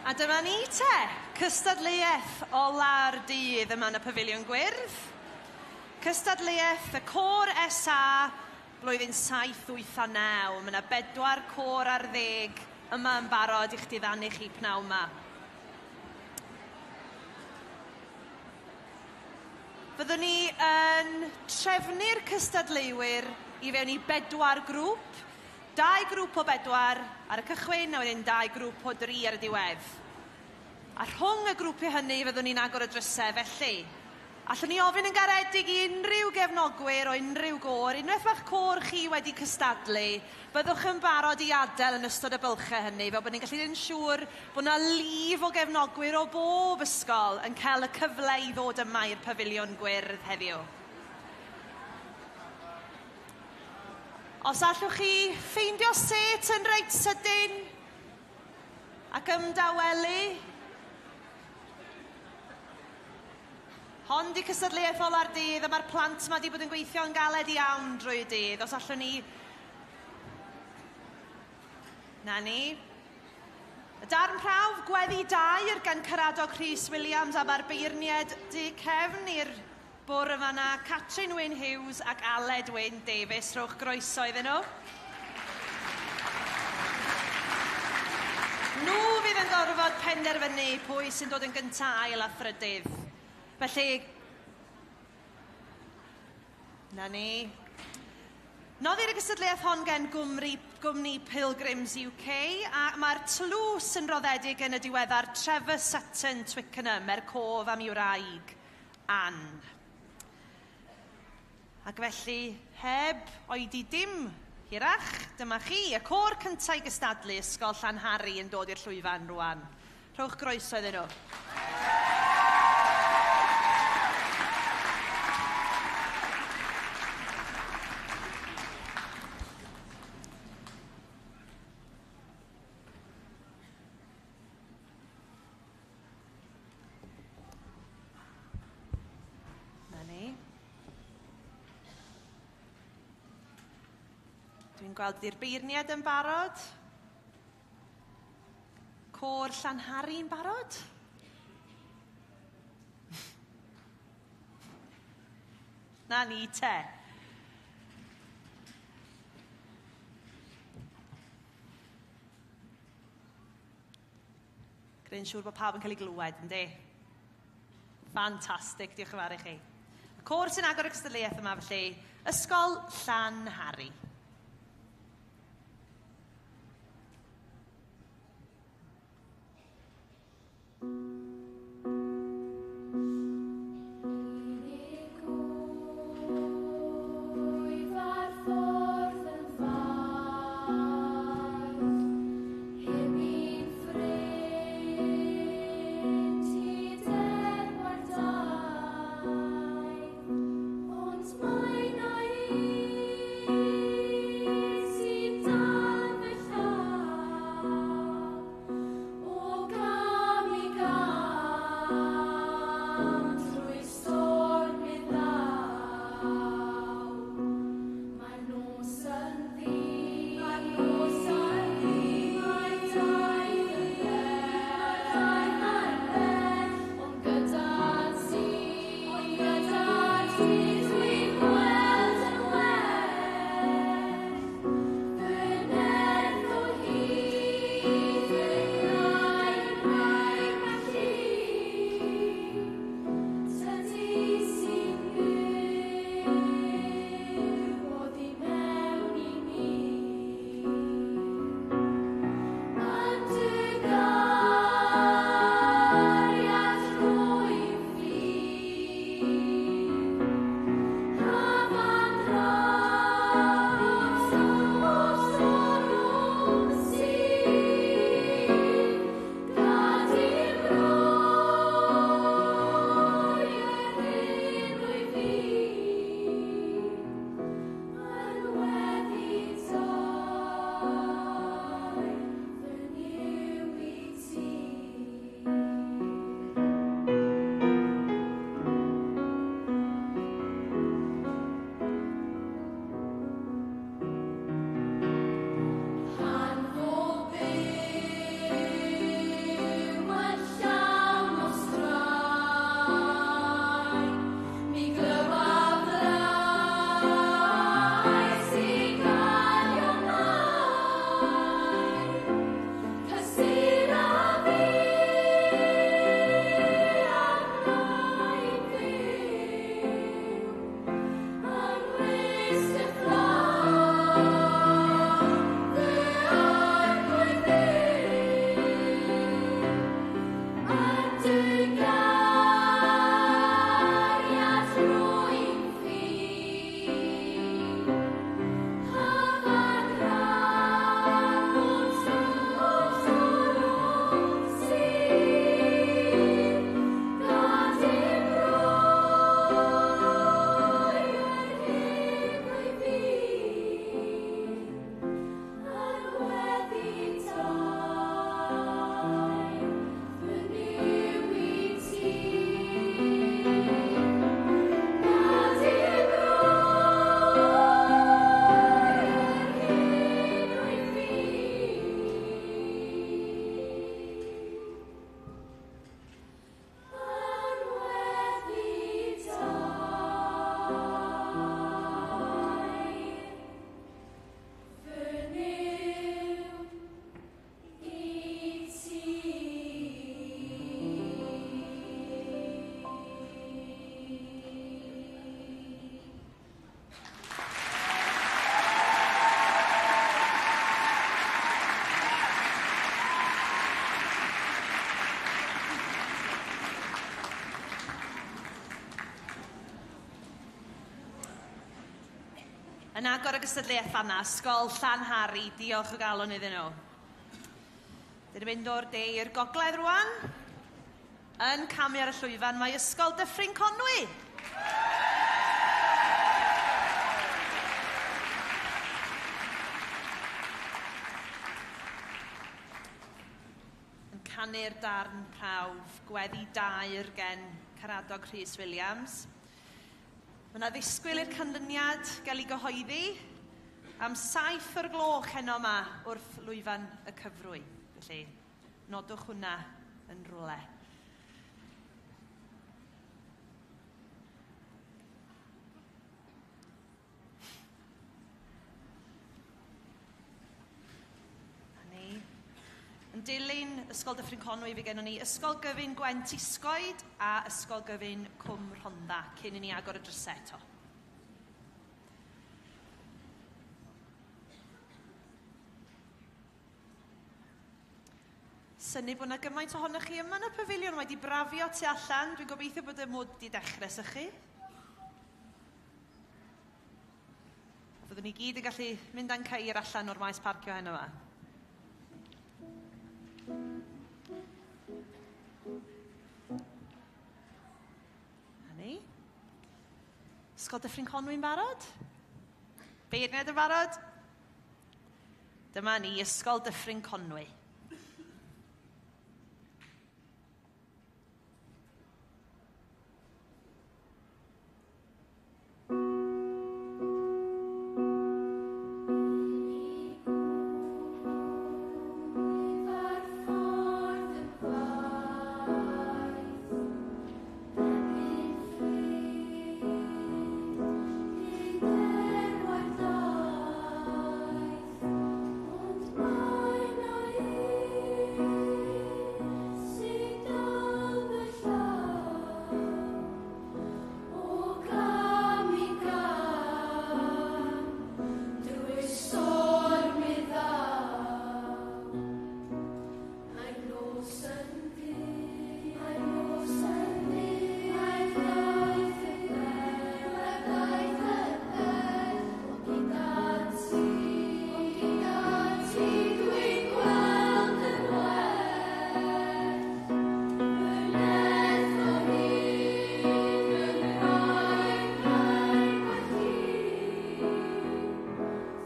A dyma ni te, cystadleuaeth ola'r dydd yma yn y Pafiliwn Gwyrdd. Cystadleuaeth y Côr SA blwyddyn 7, 8 a 9. Mae yna bedwar côr ar ddeg yma yn barod i'ch diddanu chi pnawn 'ma. Fyddwn ni yn trefnu'r cystadleuwyr i fewn i bedwar grŵp. Dau grŵp o bedwar ar y cychwyn a wedyn dau grŵp o dri ar y diwedd. A rhwng y grwpiau hynny fyddwn ni'n agor y drysau, felly allwn ni ofyn yn garedig i unrhyw gefnogwyr o unrhyw gôr, unwaith mae'ch côr chi wedi cystadlu, byddwch yn barod i adael yn ystod y bylchau hynny, fel bod ni'n gallu gwneud yn siŵr bod 'na lif o gefnogwyr o bob ysgol yn cael y cyfle i ddod yma i'r Pafiliwn Gwyrdd heddiw. Os allwch chi ffeindio set yn reit sydyn ac ymdawelu. Hon di cystadleuaeth ola'r dydd a mae'r plant ma di bod yn gweithio'n galed iawn drwy y dydd. Os allwn ni... Na ni. Y darn prawf, gweddi dair gan Caradog Rhys Williams a mae'r beirnied du cefn i'r Bore yn fan'na, Catrin Wyn Hughes ac Aled Wyn Davies. Rhowch groeso iddyn nhw. Nhw fydd yn gorfod penderfynu pwy sy'n dod yn gynta, ail a thrydydd. Felly, na ni. Noddir y gystadleuaeth hon gen Gwmri, gwmni Pilgrims UK a mae'r tlws yn roddedig yn y diweddar Trevor Sutton Twickenham er cof am ei wraig. Ann. Ac felly, heb oedi dim hirach, dyma chi, y côr cyntaf i gystadlu, Ysgol Llanhari yn dod i'r llwyfan rwan. Rhowch groeso iddyn nhw. Na ni. Dwi'n gweld i'r beirniad yn barod. Côr Llanhari'n barod. Na ni te. Gwneud yn siŵr bod pawb yn cael ei glywed, yndi? Ffantastig, diolch yn fawr i chi. Y côr sy'n agor y cystadleuaeth yma, felly, Ysgol Llanhari. Yn agor y gystadleuaeth fanna, Ysgol Llanhari, diolch o galon iddyn nhw. Dyn ni'n mynd o'r de i'r gogledd rwan. Yn camu ar y llwyfan mae Ysgol Dyffryn Conwy. Yn canu'r darn prawf gweddi dair gen Caradog Rhys Williams. Mae yna ddisgwyl i'r canlyniad gael ei gyhoeddi am 7 o'r gloch heno yma wrth lwyfan y cyfrwy. Felly, nodwch hwnna yn rhywle. A ni. Yn dilyn Ysgol Dyffryn Conwy fe gennon ni Ysgol Gyfun Gwent Iscoed a Ysgol Gyfun Cwm Rhondda cyn i ni agor y drysau eto. Synnu bod yna gymaint ohonoch chi yma yn y pafiliwn wedi brafio tu allan. Dwi'n gobeithio bod y mwd wedi dechrau sychu. Fyddwn ni gyd yn gallu mynd â'n ceir allan o'r maes parcio heno yma. A ni. Ysgol Dyffryn Conwy'n barod? Beirniad yn barod? Dyma ni, Ysgol Dyffryn Conwy. Ar ffordd y gwaith, debyg ffrind, hyd erwaith daith, ond mae 'na un sy'n dal fy llaw, o gam i gam, drwy'r storm i ddaw. Mae'r nos yn ddu, mae'r nos yn ddu, mae'r daith yn bell, mae'r daith yn bell, ond gyda ti, ond gyda ti dwi'n gweld yn well. Fy nerth o hyd, fy ngwraig gwell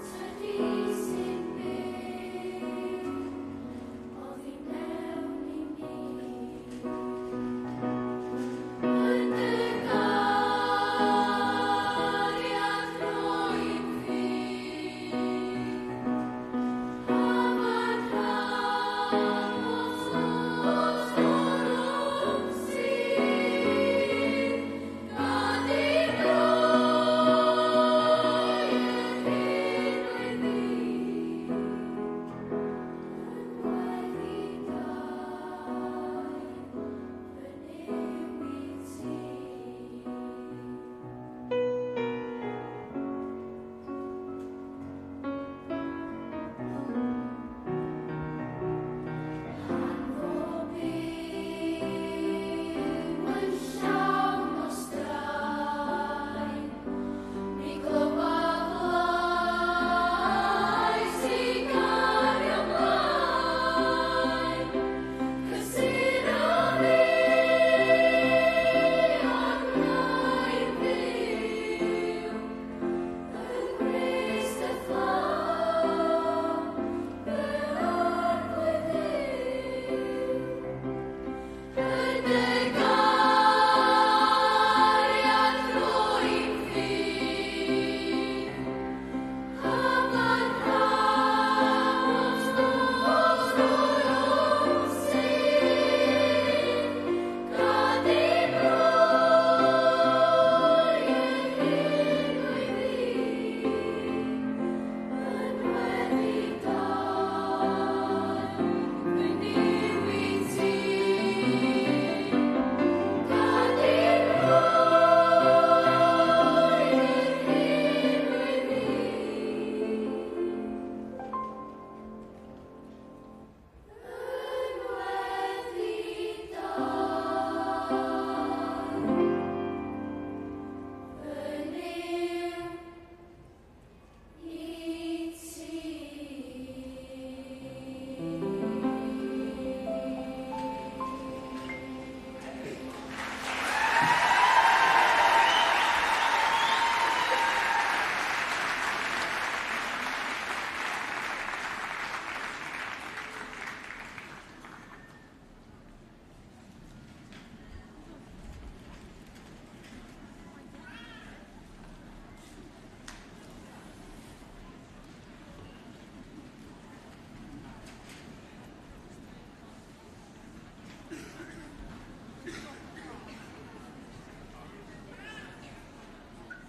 Tydi sy'n byw oddi mewn i mi.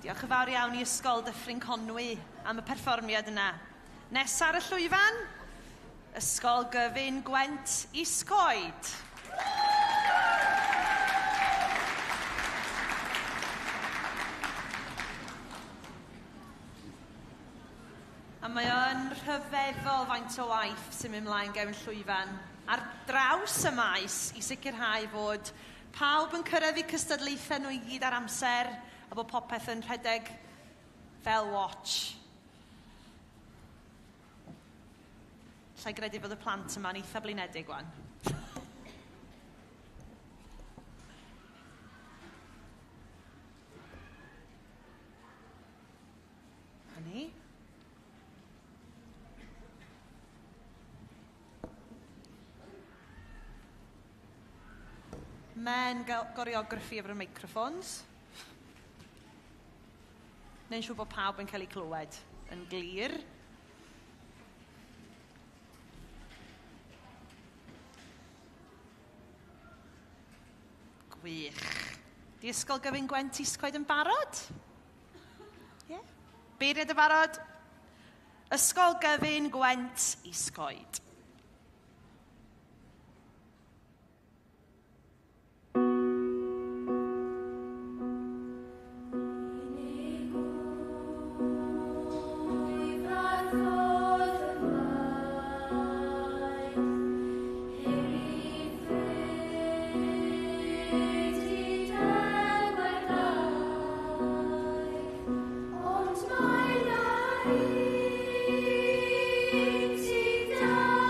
Diolch yn fawr iawn i Ysgol Dyffryn Conwy am y perfformiad yna. Nesa ar y llwyfan, Ysgol Gyfun Gwent Iscoed. A mae o'n rhyfeddol faint o waith sy'n mynd mlaen gefn llwyfan ar draws y maes i sicrhau fod pawb yn cyrraedd eu cystadlaethau nhw i gyd ar amser a bod popeth yn rhedeg fel watch. Alla i gredu bod y plant yma'n eitha blinedig wan. A ni. Men goreograffi efo'r microphones. Neu'n siŵr bod pawb yn cael eu clywed yn glir. Gwych. Di Ysgol Gyfun Gwent Iscoed yn barod? Ie? Yeah. Beirniad yn barod? Ysgol Gyfun Gwent Iscoed. Ond mae 'na un sydd dal.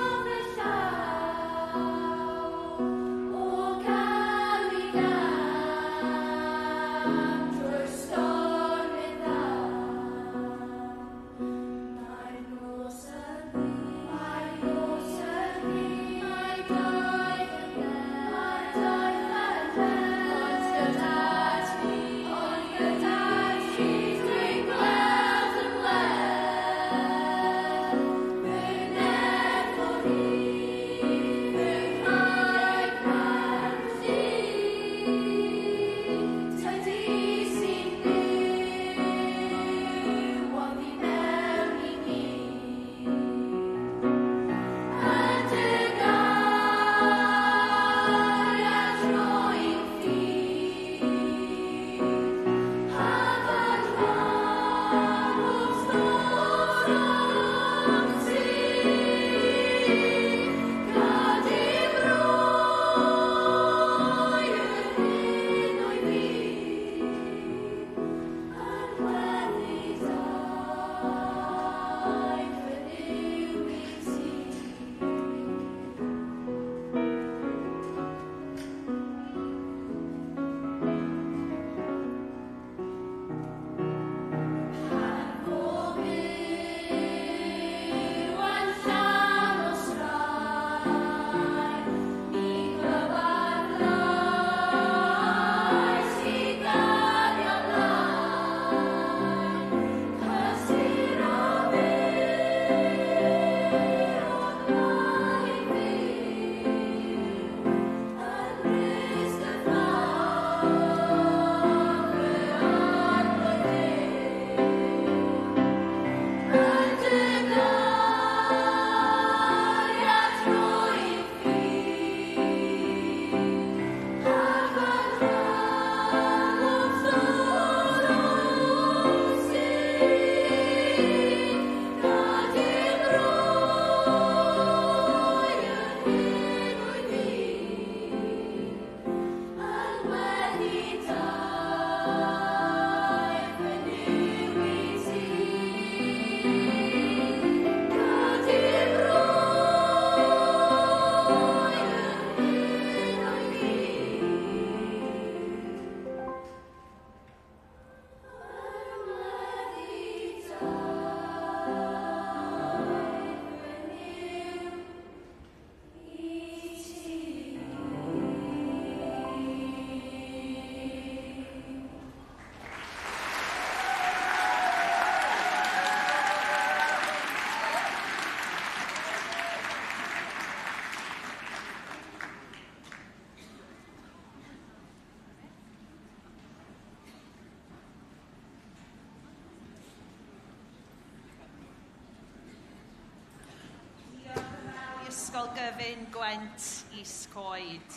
Ysgol Gyfun Gwent Iscoed.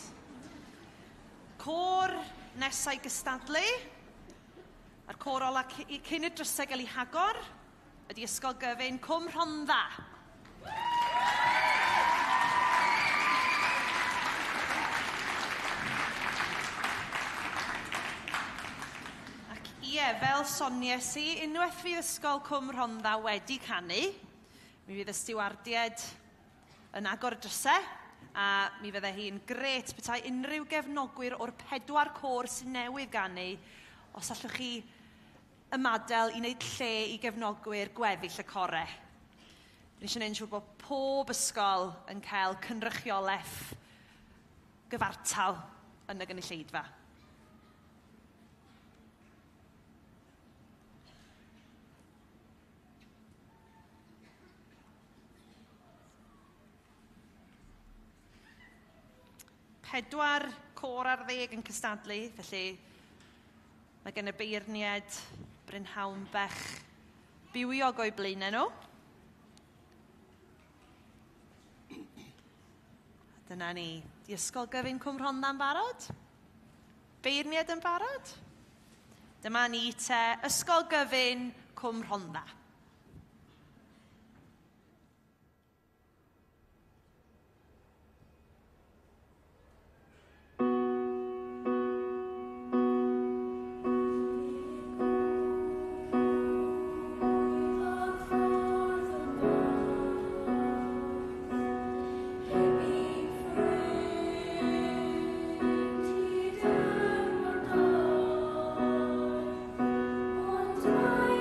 Côr nesau gystadlu, a'r côr ola cyn y drysau gael ei hagor, ydy Ysgol Gyfun Cwm Rhondda. Ac ie, fel sonies i, unwaith fydd Ysgol Cwm Rhondda wedi canu, mi fydd y stiwardiaid yn agor y drysau, a mi fydde hi'n grêt petai unrhyw gefnogwyr o'r 4 côr sy'n newydd ganu, os allwch chi ymadael i wneud lle i gefnogwyr gweddill y core. Ni eisiau gwneud yn siŵr bod pob ysgol yn cael cynrychiolaeth gyfartal yn y gynulleidfa. Pedwar côr ar ddeg yn cystadlu, felly mae gen y beirniaid Brynhawn Bech bywiog o'i blaenau nhw. A dyna ni. Di Ysgol Gyfun Cwm Rhondda'n barod? Beirniaid yn barod? Dyma ni te Ysgol Gyfun Cwm Rhondda. Ond mae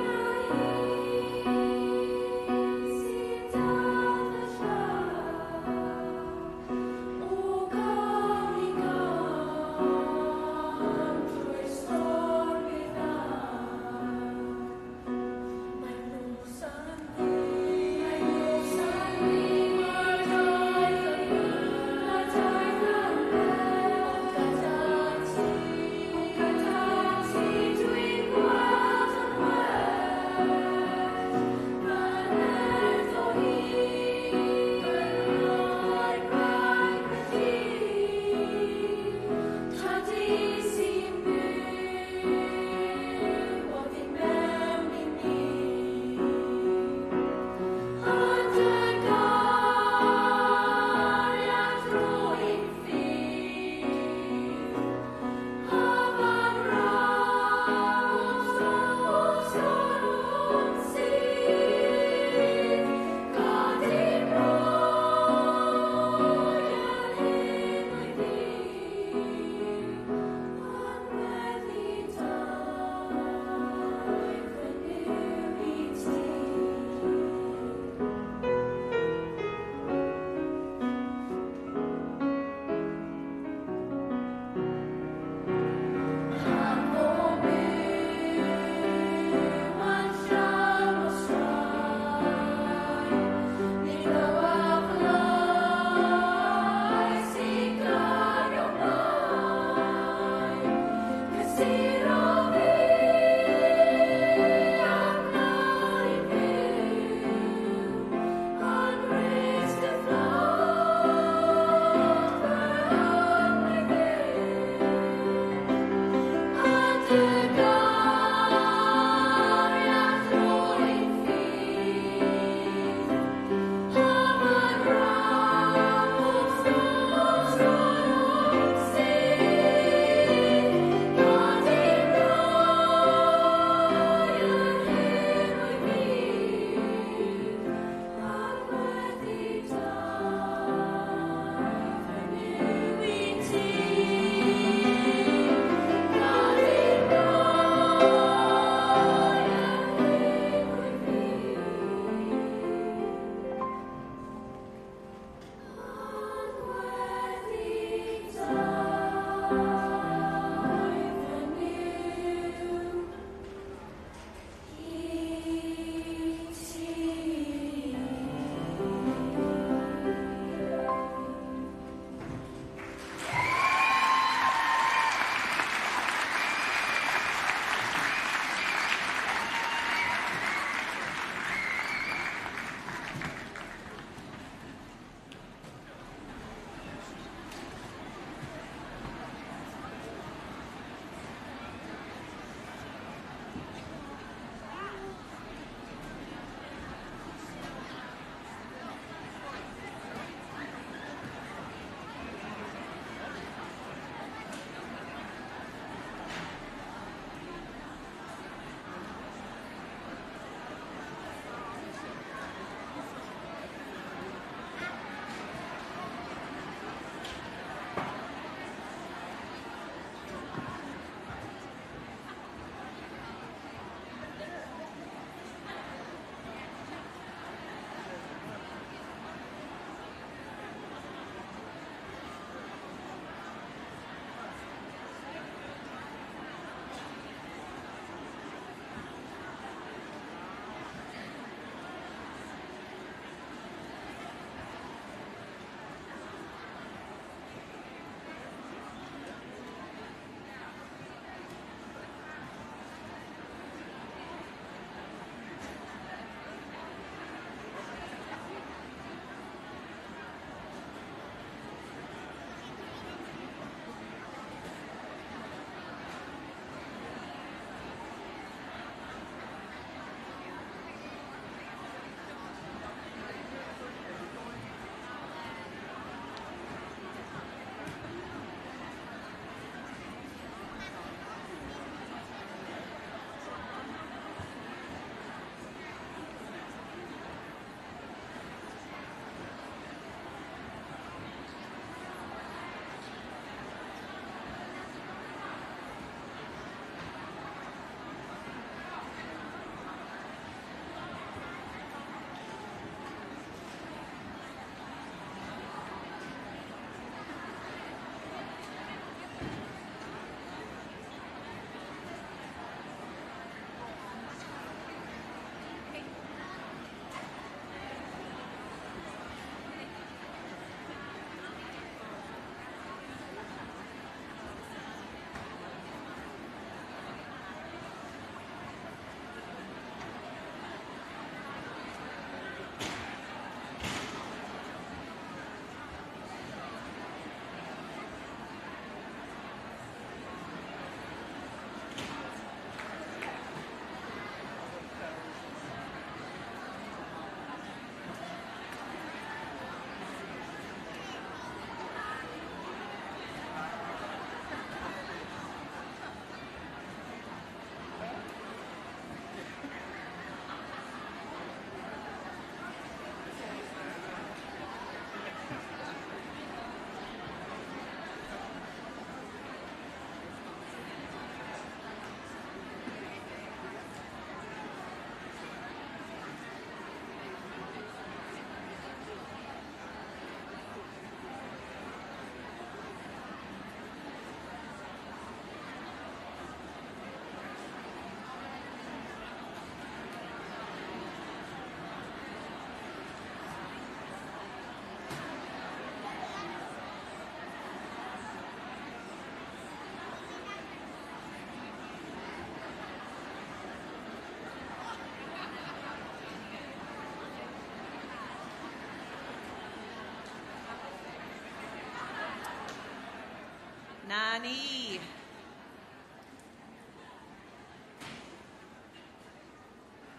Na ni.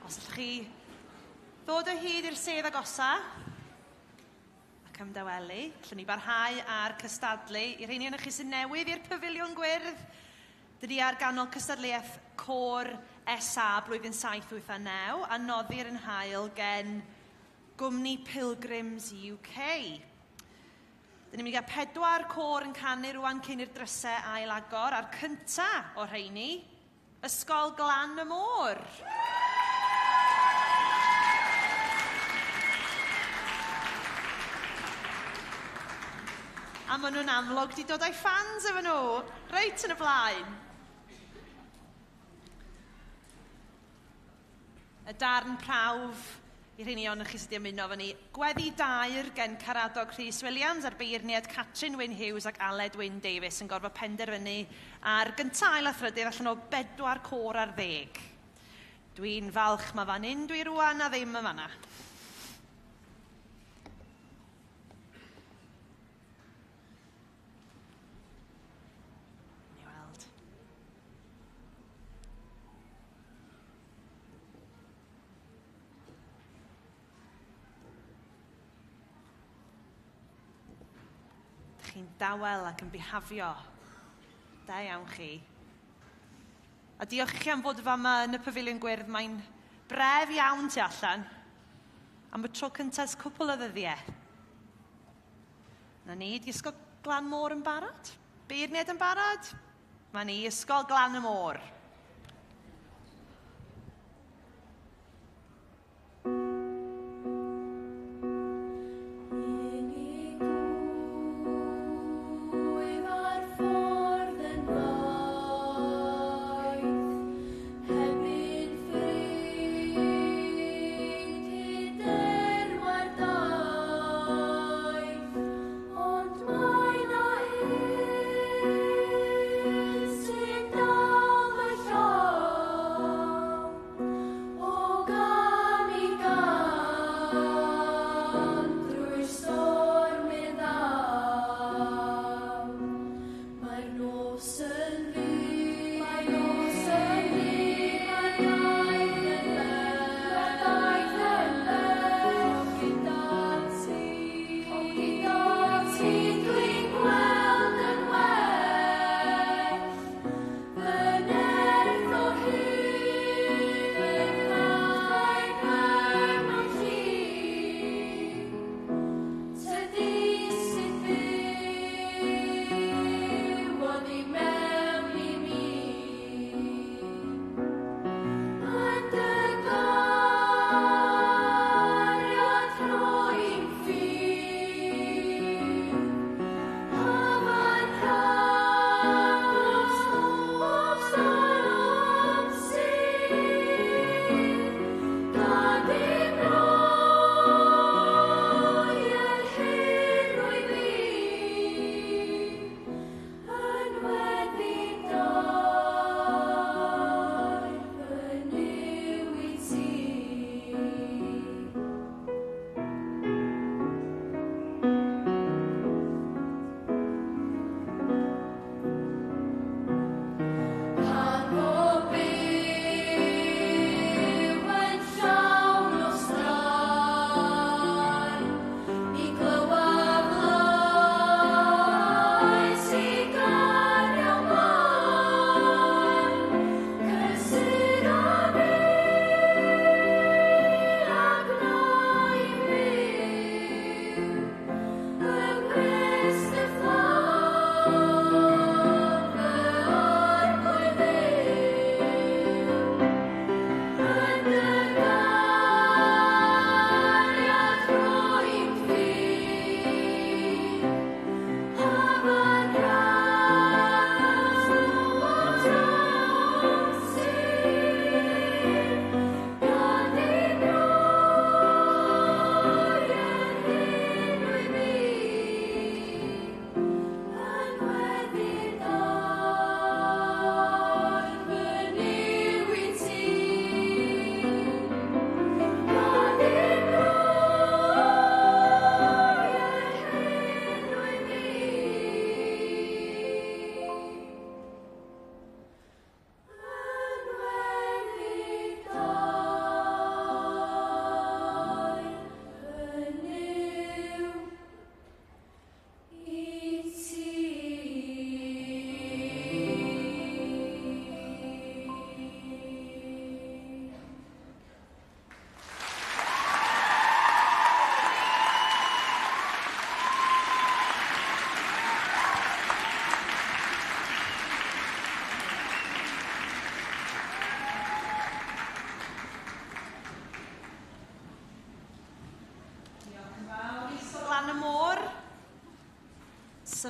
Os allwch chi ddod o hyd i'r sedd agosa ac ymdawelu, allwn ni barhau â'r cystadlu. I'r rheini ohonoch chi sy'n newydd i'r Pafiliwn Gwyrdd, dyn ni ar ganol cystadleuaeth Côr SA blwyddyn 7, 8 a 9, a noddir yn hael gen gwmni Pilgrims UK. Dyn ni'n mynd i gael 4 côr yn canu rwan cyn i'r drysau ail agor, a'r cynta o'r rheini, Ysgol Glan y Môr. A maen nhw'n amlwg di dod â'i ffans efo nhw, reit yn y blaen. Y darn prawf i rheini ohonoch chi sydd wedi ymuno efo ni. Gweddi Dair gen Caradog Rhys Williams a'r beirniad Catrin Wyn Hughes ac Aled Wyn Davies yn gorfod penderfynu ar gynta, ail a thrydydd allan o 4 côr ar 10. Dwi'n falch ma fan hyn dwi rwan a ddim yn fanna. Ni weld. Dych chi'n dawel ac yn bihafio. Da iawn chi. A diolch i chi am fod fama yn y Pafiliwn Gwyrdd. Mae'n bref iawn tu allan. Am y tro cyntaf ers cwpl o ddyddiau. Na ni, di Ysgol Glan Môr yn barod? Beirniaid yn barod? Mae ni, Ysgol Glan y Môr. Unig wyf ar ffordd yn noeth, heb un ffrind hyd erwa'r daith, ond mae 'na un sy'n dal fy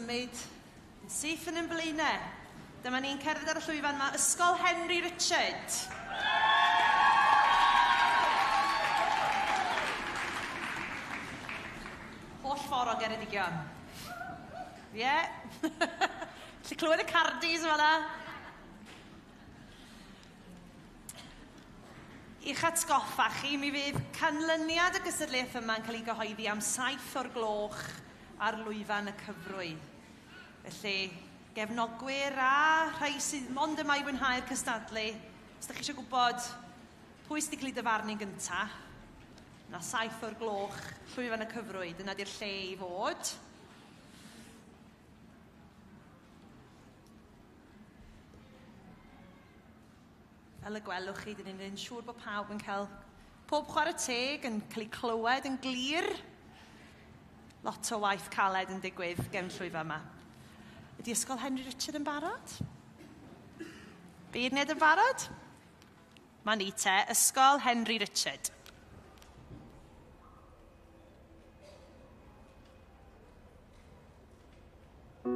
symud yn syth yn ein blaenau. Dyma ni'n cerdded ar y llwyfan yma, Ysgol Henry Richard. Holl ffordd o Geredigion. Ie? Yeah. Lly clywed y cardis yma na? I'ch atgoffa chi, mi fydd canlyniad y gystadleuaeth yma'n cael ei gyhoeddi am 7:00 ar lwyfan y cyfrwy. Felly, gefnogwyr a rhai sydd mond yma i fwynhau'r cystadlu, os ydych chi eisiau gwybod pwy sydd wedi cael ei dyfarnu'n gyntaf, na 7:00, llwyfan y cyfrwy, dyna di'r lle i fod. Fel y gwelwch chi, dyn ni'n siŵr bod pawb yn cael pob chwarae teg, yn cael ei clywed yn glir. Lot o waith caled yn digwydd gefn llwyfan yma. Ydy Ysgol Henry Richard yn barod? Beirniaid yn barod? Ma' ni te, Ysgol Henry Richard. Unig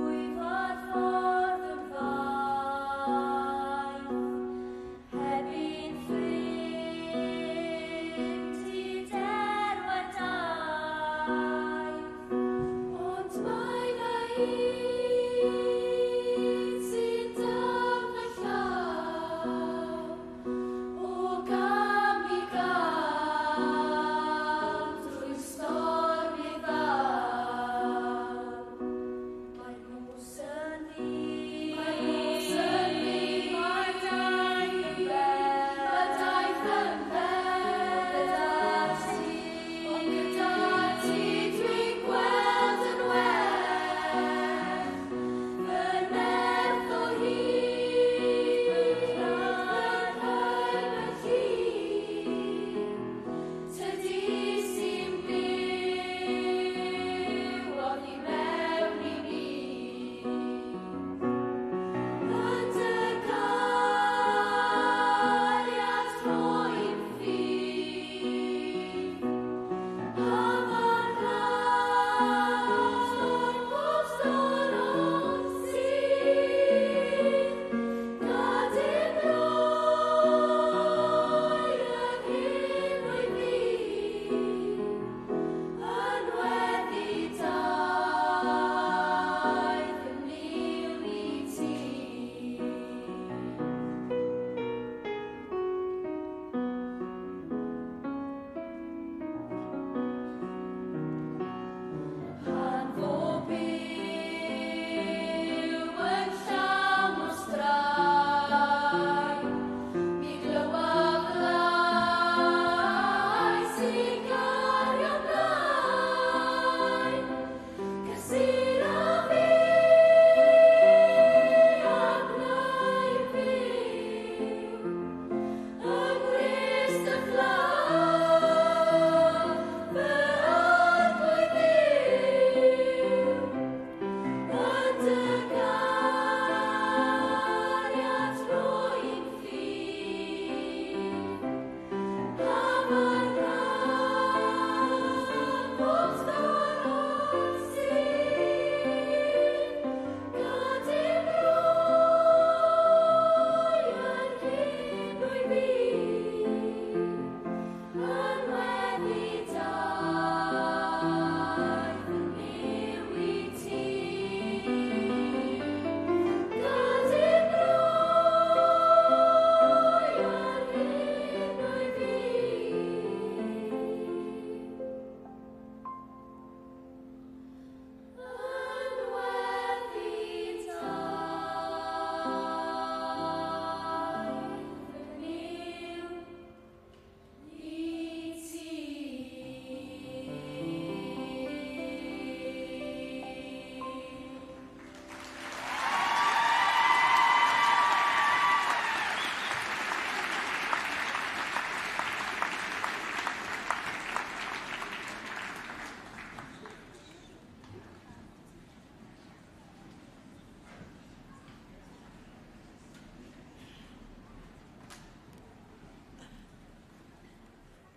wyf ar ffordd yn faith, heb un ffrind hyd erwau daith, ond mae fy hyd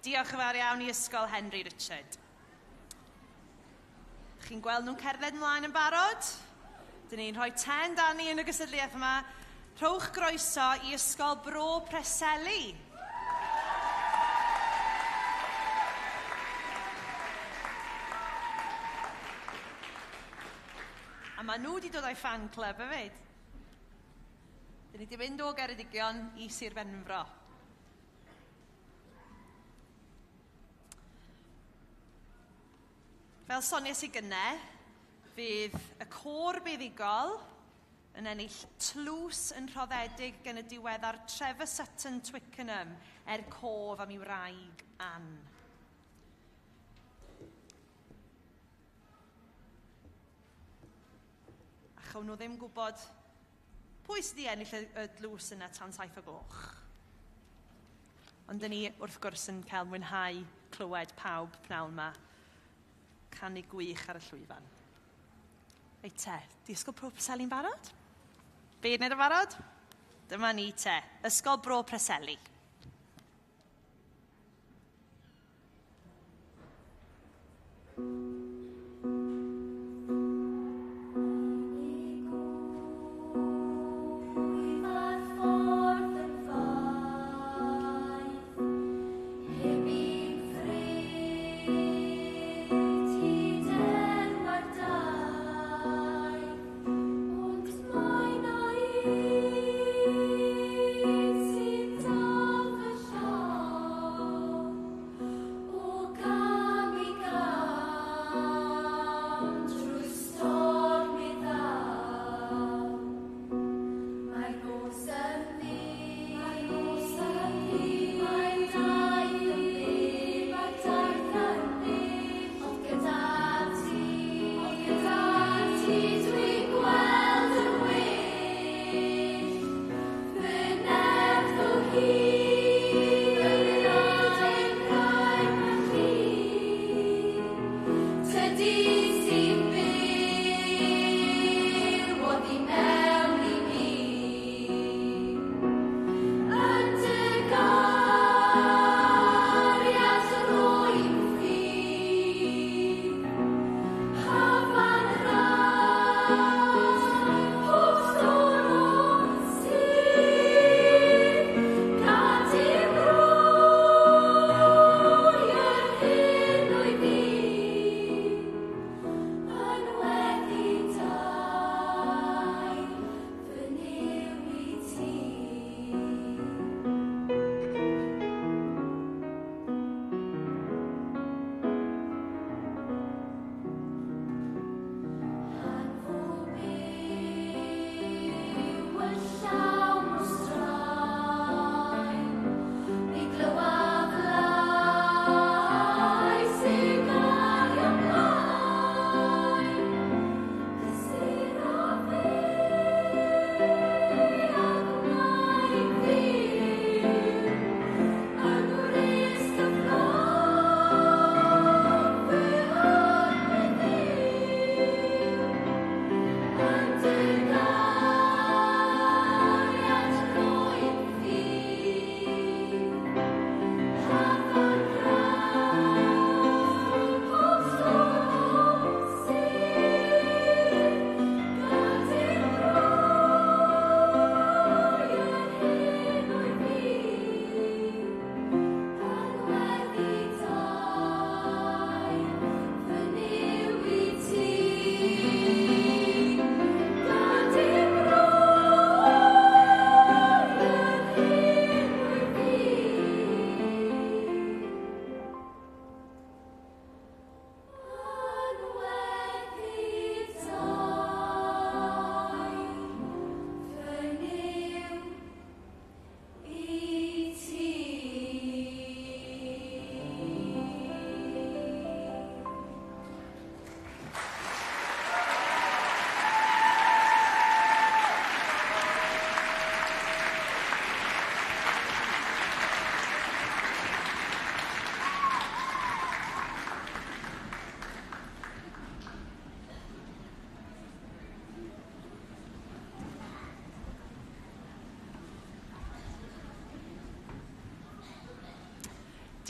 Diolch yn fawr iawn i Ysgol Henry Richard. Chi'n gweld nhw'n cerdded ymlaen yn barod? Dyn ni'n rhoi 10 Dani yn y gystadleuaeth yma. Rhowch groeso i Ysgol Bro Preseli. A maen nhw wedi dod o'i fan club hefyd. Dyn ni wedi mynd o Geredigion i Sir Benfro. Fel soniais i gynne, fydd y côr buddugol yn ennill tlws yn rhoddedig gan y diweddar Trevor Sutton Twickenham er cof am ei wraig Ann. A chawn nhw ddim gwybod pwy sydd wedi ennill y dlws yna tan 7 o gloch. Ond dyn ni wrth gwrs yn cael mwynhau clywed pawb pnawn yma canu gwych ar y llwyfan. Reit te, di Ysgol Bro Preseli'n barod? Beirniaid yn barod? Dyma ni te, Ysgol Bro Preseli. Ar ffordd yn faith, heb un ffrit hyd enw'r daith, ond mae 'na un sy'n dal fy llaw, o gam i gam.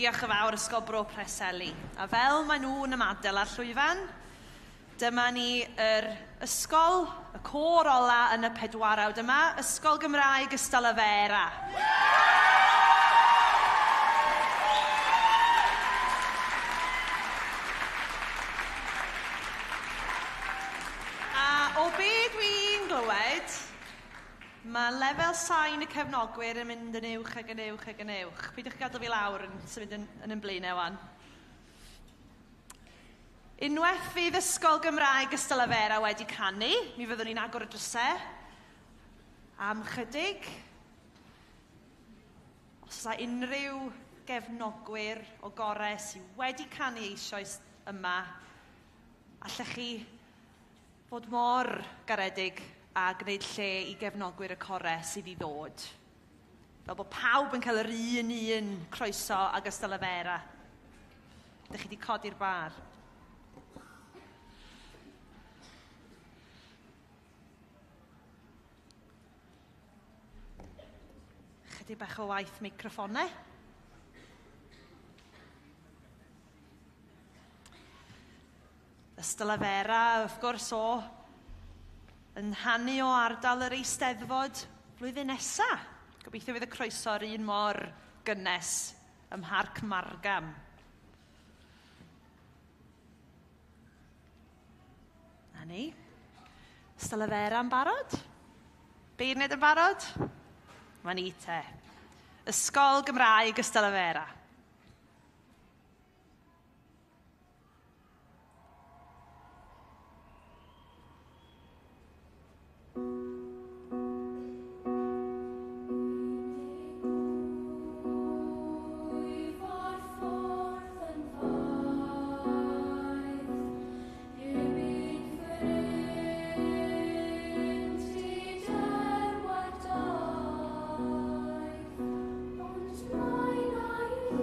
Diolch yn fawr Ysgol Bro Preseli. A fel maen nhw'n ymadael ar llwyfan, dyma ni yr ysgol, y côr ola yn y pedwarawd yma, Ysgol Gymraeg Ystalyfera. A o be dwi'n glywed, mae lefel sain y cefnogwyr yn mynd yn uwch ac yn uwch ac yn uwch. Peidiwch gadael fi lawr yn symud yn blaenau wan. Unwaith fydd Ysgol Gymraeg Ystalyfera wedi canu, mi fyddwn ni'n agor y drysau am chydig. Os oes unrhyw gefnogwyr o gore sydd wedi canu eisoes yma, allech chi fod mor garedig a gwneud lle i gefnogwyr y core sydd i ddod. Fel bod pawb yn cael yr un croeso ag Ystalyfera. Dych chi wedi codi'r bar. Chydig bach o waith meicroffonau. Ystalyfera, wrth gwrs, o yn hanu o ardal yr Eisteddfod flwyddyn nesa. Gobeithio fydd y croeso yr un mor gynnes ym Mharc Margam. Na ni. Ystalyfera yn barod? Beirniaid yn barod? Mae'n ni te. Ysgol Gymraeg Ystalyfera. Ond mae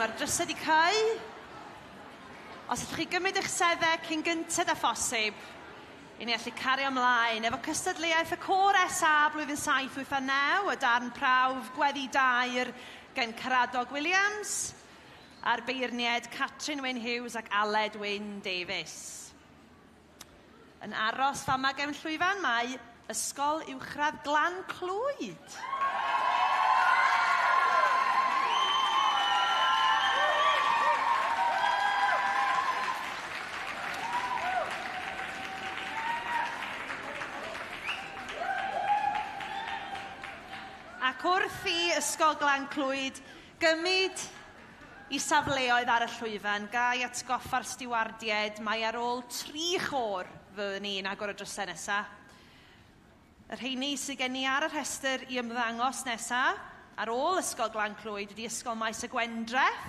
mae'r drysau wedi cau. Os ydych chi gymryd eich seddau cyn gynted â phosib, i ni allu cario ymlaen efo cystadleuaeth y Côr SA blwyddyn 7, 8 a 9, y darn prawf Gweddi Dair gen Caradog Williams, a'r beirniaid Catrin Wyn Hughes ac Aled Wyn Davies. Yn aros fama gefn llwyfan mae Ysgol Uwchradd Glan Clwyd. Ac wrth i Ysgol Glan Clwyd gymryd i safleoedd ar y llwyfan, gai atgoffa'r stiwardiaid mae ar ôl 3 chôr fyddwn ni'n agor y drysau nesaf. Y rheini sydd gen i ar y rhestr i ymddangos nesaf, ar ôl Ysgol Glan Clwyd, ydy Ysgol Maes y Gwendraeth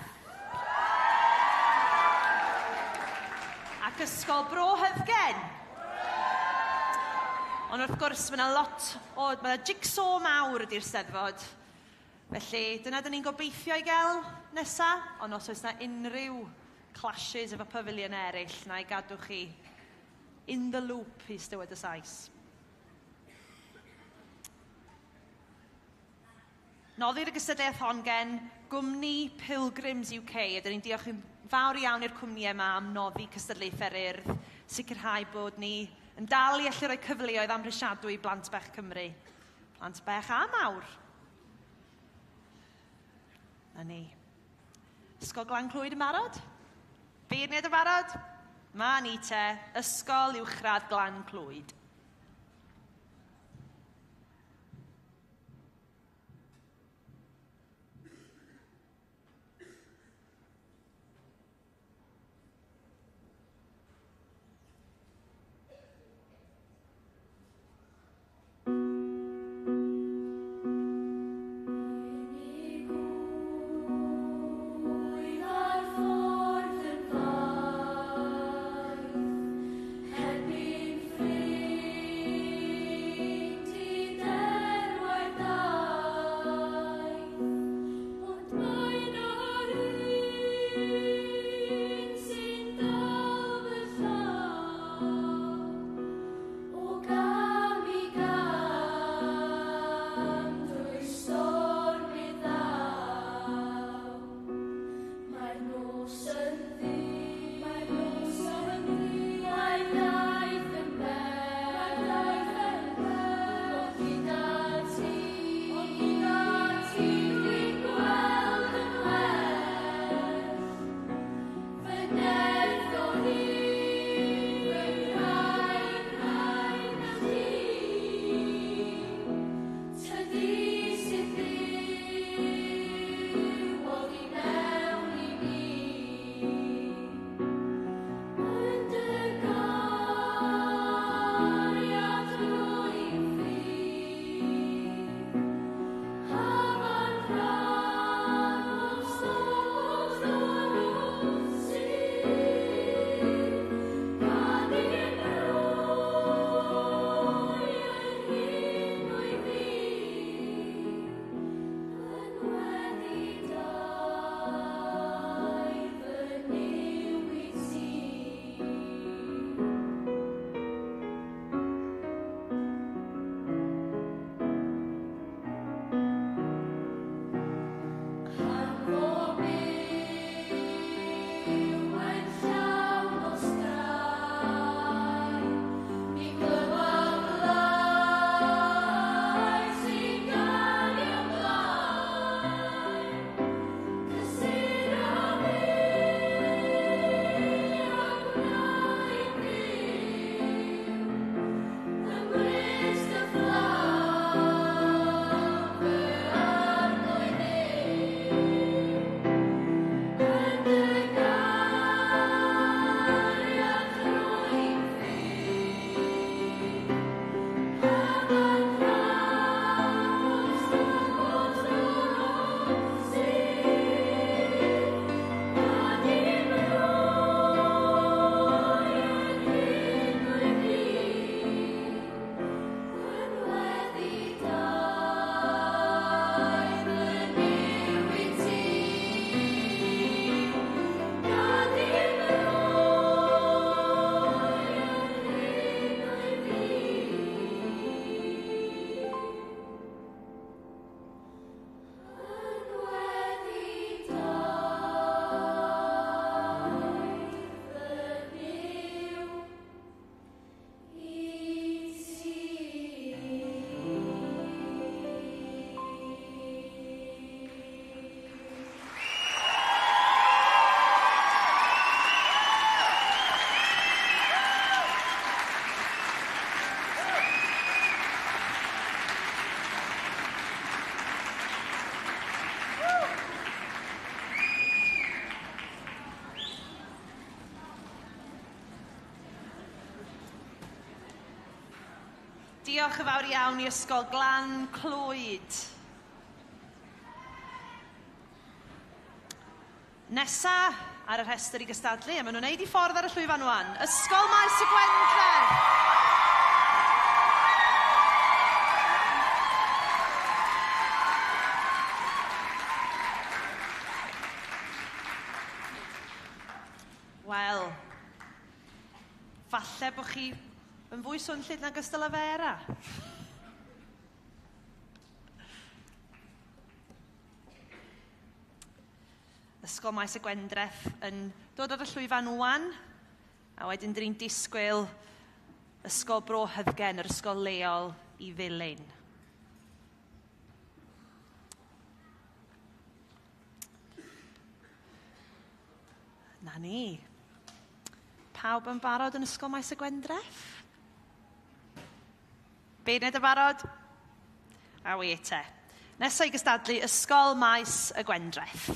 ac Ysgol Bro Hyddgen. Ond wrth gwrs, mae yna lot o... Mae yna jigsaw mawr ydy'r Steddfod. Felly, dyna dyn ni'n gobeithio i gael nesa, ond os oes yna unrhyw clashes efo pafiliwn eraill, na i gadw chi in the loop i stywed y Sais. Noddir y gystadleuaeth hon gen gwmni Pilgrims UK, a dyn ni'n diolch yn fawr iawn i'r cwmnïau yma am noddi cystadlaethau'r Urdd, sicrhau bod ni yn dal i allu rhoi cyfleoedd amhrisiadwy i blant bach Cymru. Plant bach a mawr. Na ni. Ysgol Glan Clwyd yn barod? Beirniaid yn barod? Ma ni te, Ysgol Uwchradd Glan Clwyd. Unig wyf ar ffordd yn faith, heb un ffrind i derwair daith, ond mae 'na un sy'n dal fy llaw, o gam i gam drwy storm i ddaw. Mae'r nos yn ddu, mae'r nos yn ddu, mae'r daith yn bell, mae'r daith yn bell, ond gyda ti, ond gyda ti dwi'n gweld yn well. Fy nerth o hyd, fy ngwraig, rhaid na ti. Tydi sydd Dduw oddi mewn i mi. Yn dy gariad rwy'n ffydd, hafan rhan o storm sydd. Diolch yn fawr iawn i Ysgol Glan Clwyd. Nesa ar y rhestr i gystadlu, a maen nhw'n neud i ffordd ar y llwyfan wan. Ysgol Maes y Gwendreth. Wel, falle bod chi yn fwy swnllyd nag Ystalyfera. Ysgol Maes y Gwendreth yn dod ar y llwyfan wan, a wedyn dyn ni'n disgwyl Ysgol Bro Hyddgen, yr ysgol leol i ddilyn. Na ni. Pawb yn barod yn Ysgol Maes y Gwendreth? Beirniaid yn barod? A wi te. Nesa i gystadlu Ysgol Maes y Gwendreth.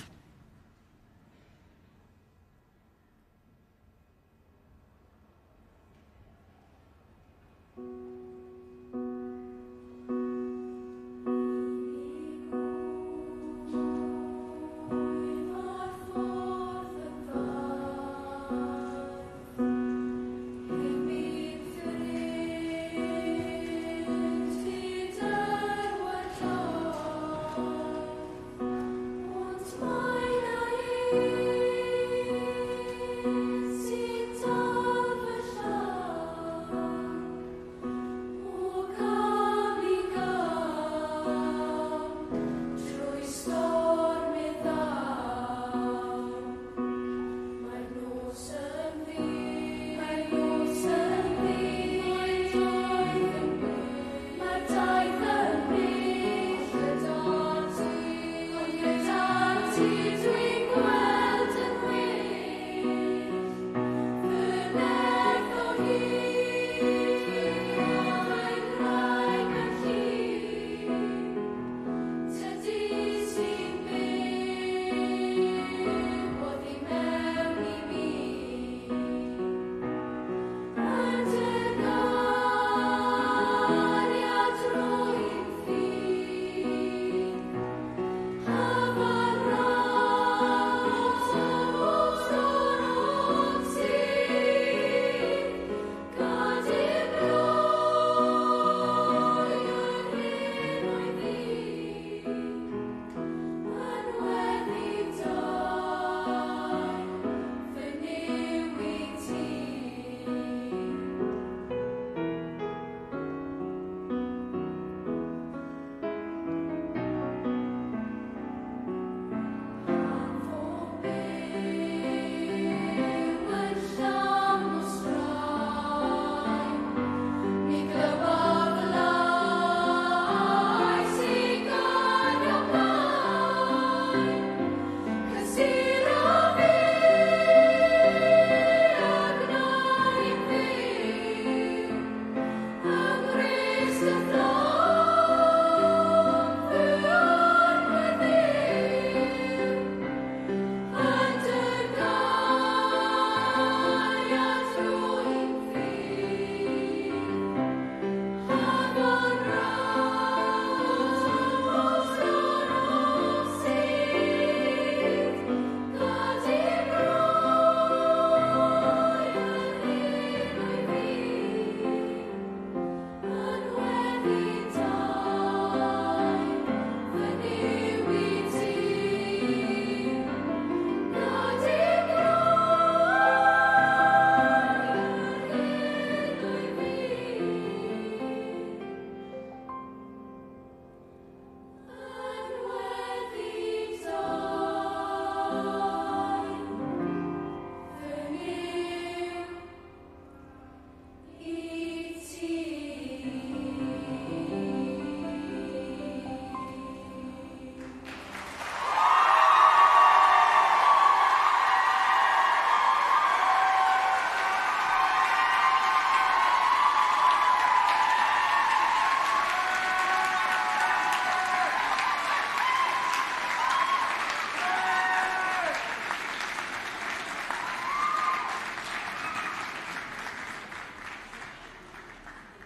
Ond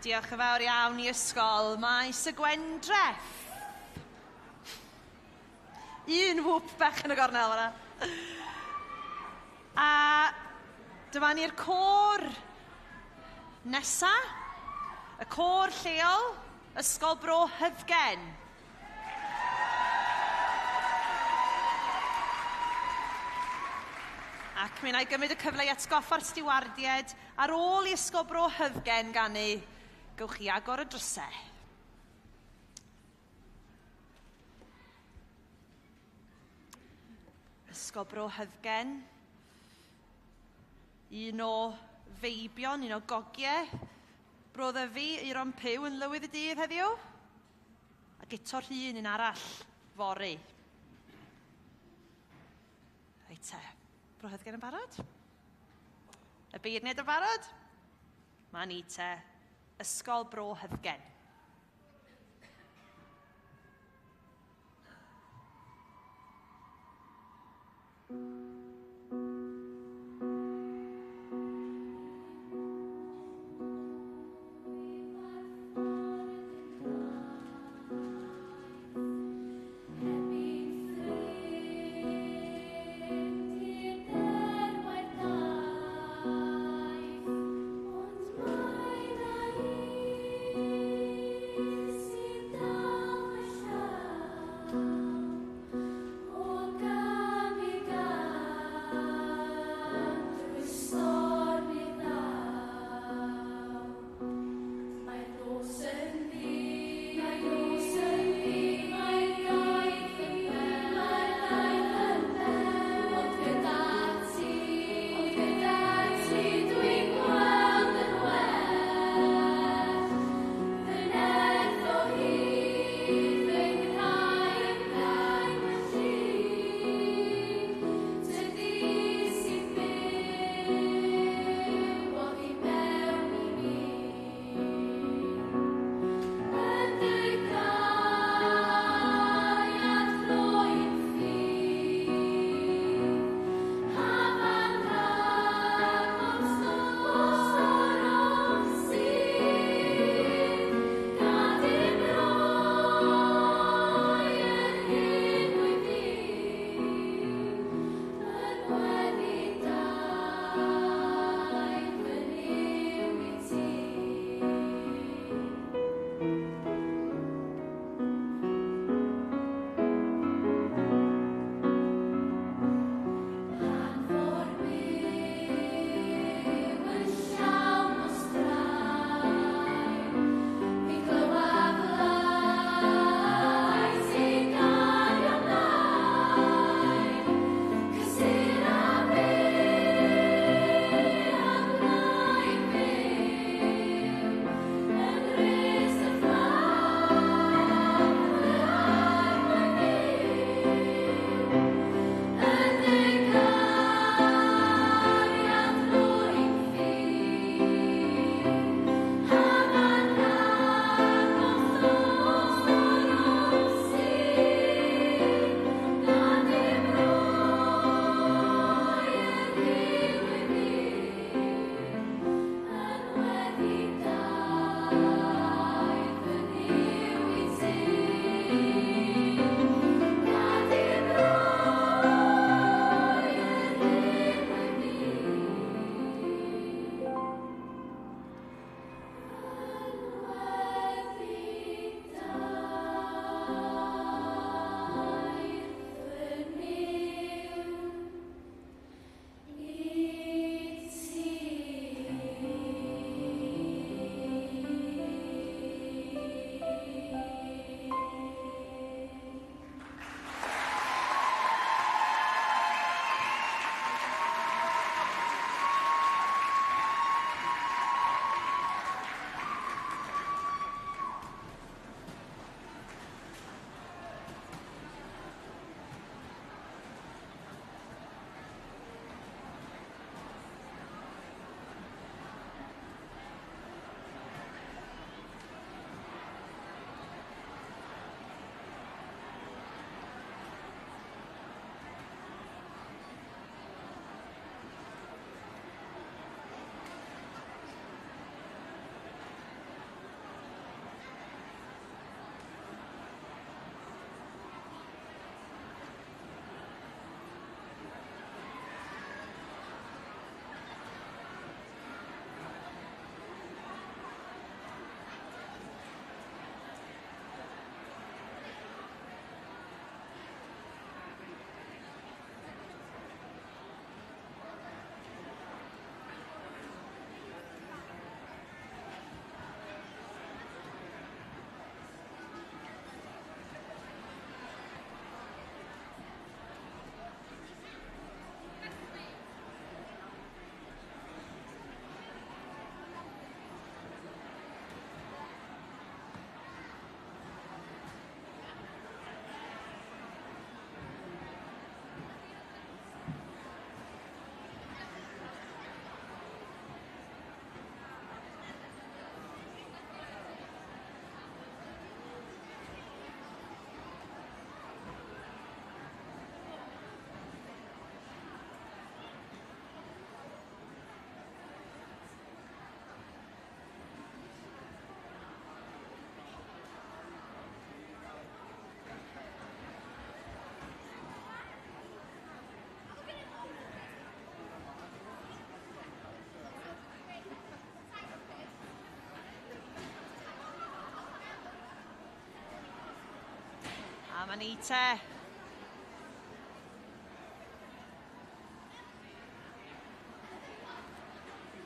Diolch yn fawr iawn i ysgol Maes y Gwendreth. Un whoop bach yn y gornel fan'na. A dyma ni'r côr nesa, y côr lleol, Ysgol Bro Hyddgen. Ac mi wna i gymryd y cyfle i atgoffa'r stiwardiaid ar ôl i Ysgol Bro Hyddgen ganu, gowch chi agor y drysau. Ysgol Bro Hyddgen, un o feibion, un o gogiau Bro Ddyfi, Euron Puw yn lywydd y dydd heddiw. A Guto Rhun un arall fory. Reit te, Bro Hyddgen yn barod? Y beirniaid yn barod? Ma ni te, Ysgol Bro Hyddgen. O gam i gam. A ma' ni te.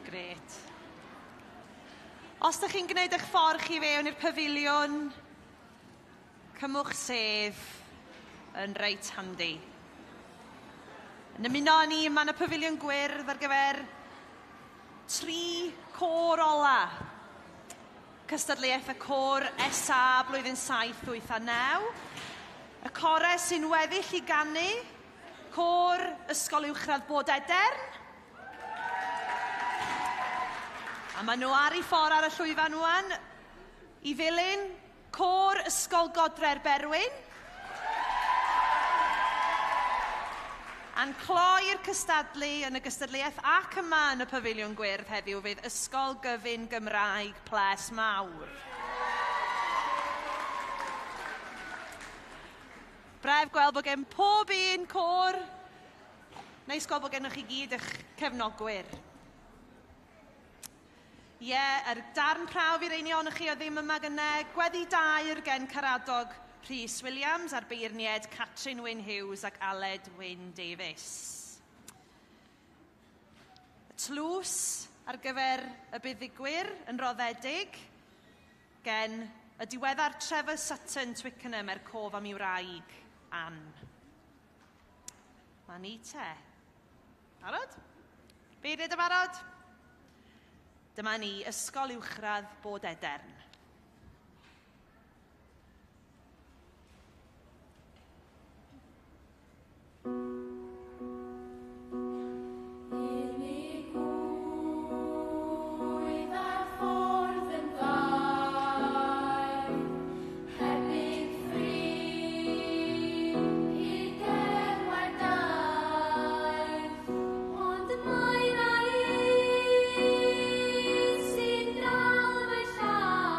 Grêt. Os ydych chi'n gwneud eich ffordd chi fewn i'r pafiliwn, cymwch sedd yn reit handi. Yn ymuno â ni yma yn y pafiliwn gwyrdd ar gyfer 3 côr ola. Cystadleuaeth y côr SA blwyddyn 7, 8 a 9. Y corau sy'n weddill i ganu, côr Ysgol Uwchradd Bodedern. A maen nhw ar eu ffordd ar y llwyfan wan i ddilyn côr Ysgol Godre'r Berwyn. A'n cloi'r cystadlu yn y gystadleuaeth ac yma yn y Pafiliwn Gwyrdd heddiw fydd Ysgol Gyfun Gymraeg Ples Mawr. Braf gweld bod gen pob un côr. Neis gweld bod gennych chi gyd eich cefnogwyr. Ie, yr darn prawf i'r reini ohonoch chi o ddim yma gynne, gweddi dair gen Caradog Rhys Williams a'r beirniaid Catrin Wyn Hughes ac Aled Wyn Davies. Y tlws ar gyfer y buddugwyr yn roddedig gen y diweddar Trevor Sutton Twickenham er cof am ei wraig, Ann. Ma' ni te. Barod? Beirniaid yn barod? Dyma ni, Ysgol Uwchradd Bodedern. Unig wydd ar ffordd yn fain, hebig ffrind i gerwar daith, ond mae 'na un sy'n dal fy llaw.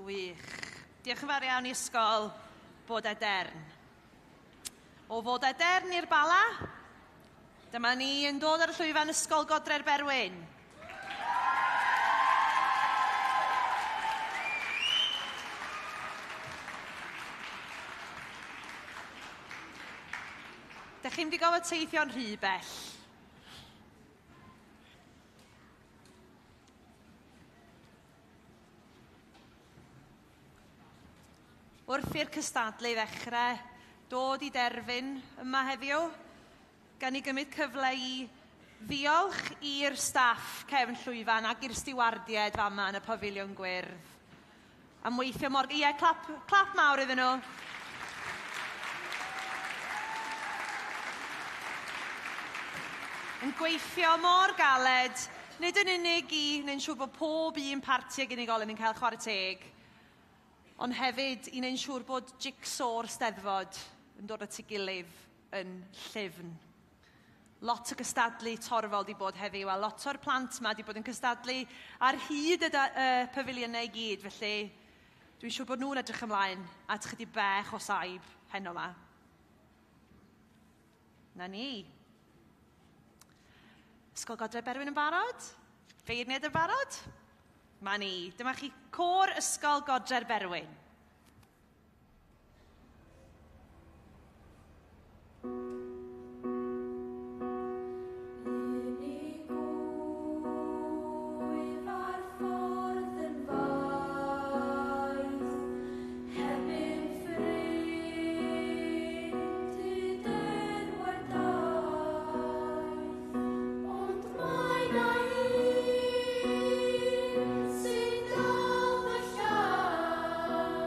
Gwych. Diolch yn fawr iawn i Ysgol Bodedern. O Fodedern i'r Bala, dyma ni yn dod ar y llwyfan Ysgol Godre'r Berwyn. Dych chi'n mynd i gofod teithio'n rhy bell. Wrth i'r cystadlu ddechrau dod i derfyn yma heddiw, gan i gymryd cyfle i ddiolch i'r staff cefn llwyfan ac i'r stiwardiaid fama yn y Pafiliwn Gwyrdd am weithio mor... Ie, clap, clap mawr iddyn nhw. Yn gweithio mor galed, nid yn unig i wneud siŵr bod pob un parti ag unigolyn yn cael chwarae teg, ond hefyd i wneud siŵr bod jigsaw'r Steddfod yn dod at ei gilydd yn llyfn. Lot o gystadlu torfol di bod heddiw, a lot o'r plant yma di bod yn cystadlu ar hyd y pafiliynau i gyd, felly dwi'n siŵr bod nhw'n edrych ymlaen at chydig bech o saib heno yma. Na ni. Ysgol Godre Berwyn yn barod? Feirniad yn barod? Ma ni. Dyma chi Côr Ysgol Godre'r Berwyn. Unig wyf ar ffordd yn faith, heb un ffrind hyd yr wardaith, ond mae 'na un sy'n dal fy llaw.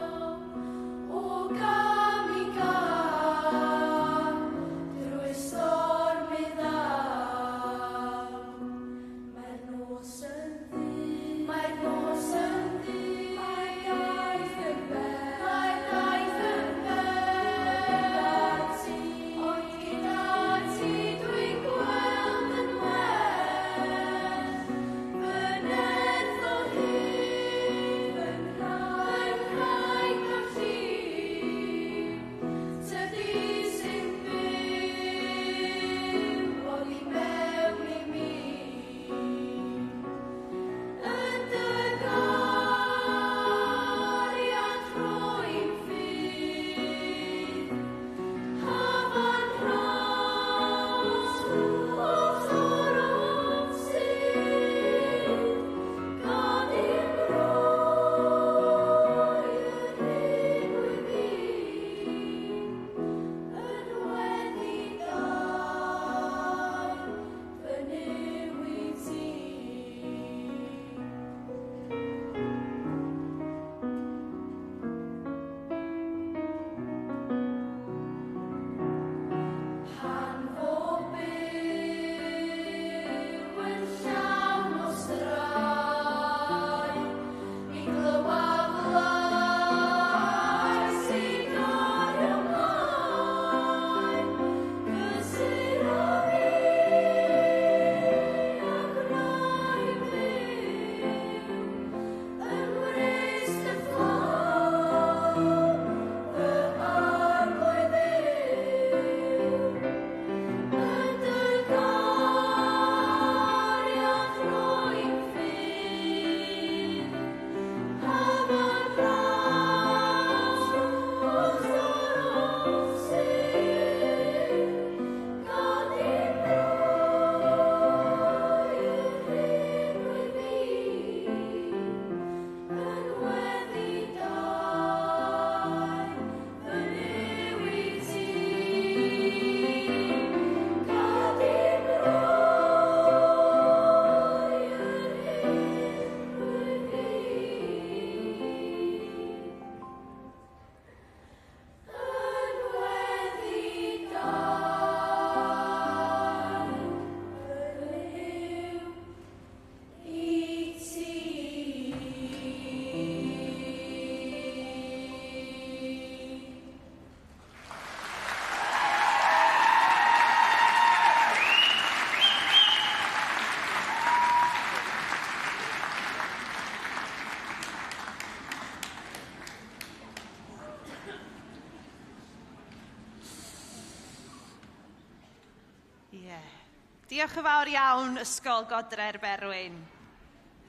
Diolch yn fawr iawn Ysgol Godre'r Berwyn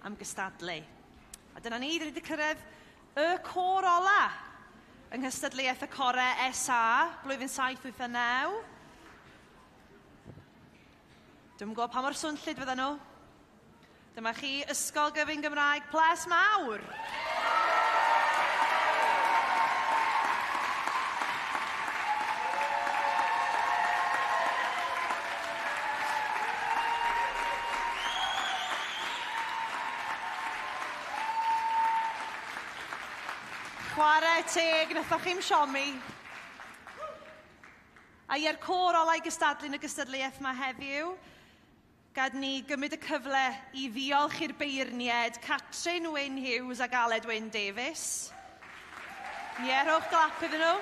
am gystadlu. A dyna ni, dyn ni wedi cyrraedd y côr ola yng nghystadleuaeth y core SA, blwyddyn 7, 8 a 9. Dwi'm yn gwybod pa mor swnllyd fyddan nhw. Dyma chi Ysgol Gyfun Gymraeg Plas Mawr. Chwarae teg, nathoch chi'm siomi. A ie'r côr ola i gystadlu yn y gystadleuaeth 'ma heddiw. Gad ni gymryd y cyfle i ddiolch i'r beirniaid Catrin Wyn Hughes ac Aled Wyn Davies. Ie, rhowch glap iddyn nhw.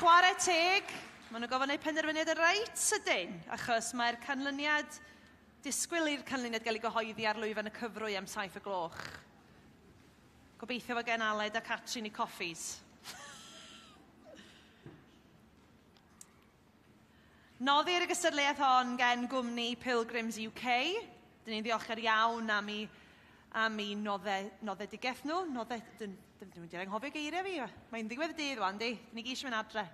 Chwarae teg, maen nhw'n gofyn eu penderfyniad yn reit sydyn, achos mae'r canlyniad, disgwyl i'r canlyniad gael ei gyhoeddi ar lwyfan y cyfrwy am 7 o gloch. Gobeithio fod gen Aled a Catrin i coffis. Noddir y gystadleuaeth hon gen gwmni Pilgrims UK. Dyn ni'n ddiolchgar iawn am i, am i nodde, noddedigaeth nhw. Nodde, dyn, dyn, dwi'n mynd i anghofio geiriau fi. Mae'n ddiwedd y dydd wan, di. Dyn ni gyd eisiau mynd adre.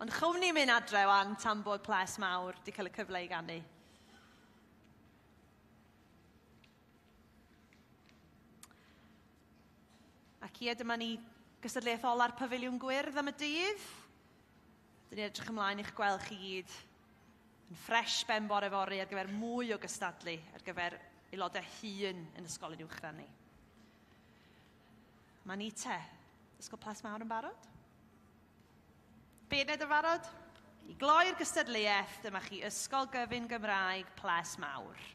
Ond chown ni mynd adre wan tan bod Ples Mawr di cael y cyfle i ganu. Ac ie, dyma ni gystadleuaeth ola'r Pafiliwn Gwyrdd am y dydd. Dyn ni'n edrych ymlaen i'ch gweld chi gyd yn ffresh ben bore fory ar gyfer mwy o gystadlu ar gyfer aelodau hŷn yn ysgolion uwchradd ni. Mae ni te, Ysgol Plas Mawr yn barod? Beirniaid yn barod? I gloi'r gystadleuaeth, dyma chi Ysgol Gyfun Gymraeg Plas Mawr.